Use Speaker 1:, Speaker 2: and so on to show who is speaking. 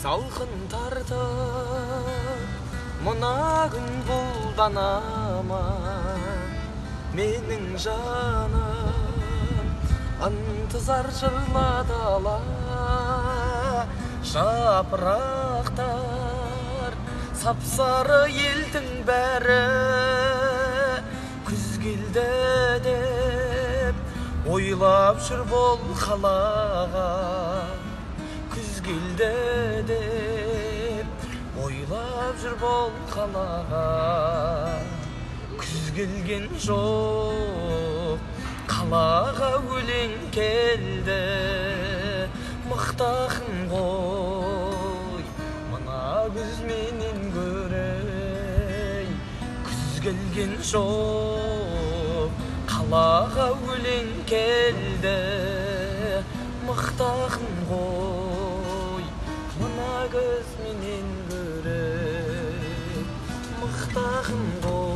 Speaker 1: Салқын тартып мына күн бұлдана ма, менің жаным ынтызар жырлады ала. Жапырақтар сап-сары, елдің бәрі күз келді деп ойлап жүр бұл қалаға. Күз келді деп ойлап жүр бұл қалаға. Күз келген жоқ, қалаға өлең келді. Мықты ақын ғой мына күз менен гөрі. Күз келген жоқ, қалаға өлең келді. Мықты ақын ғой мына күз менен гөрі. Мықты ақын ғой.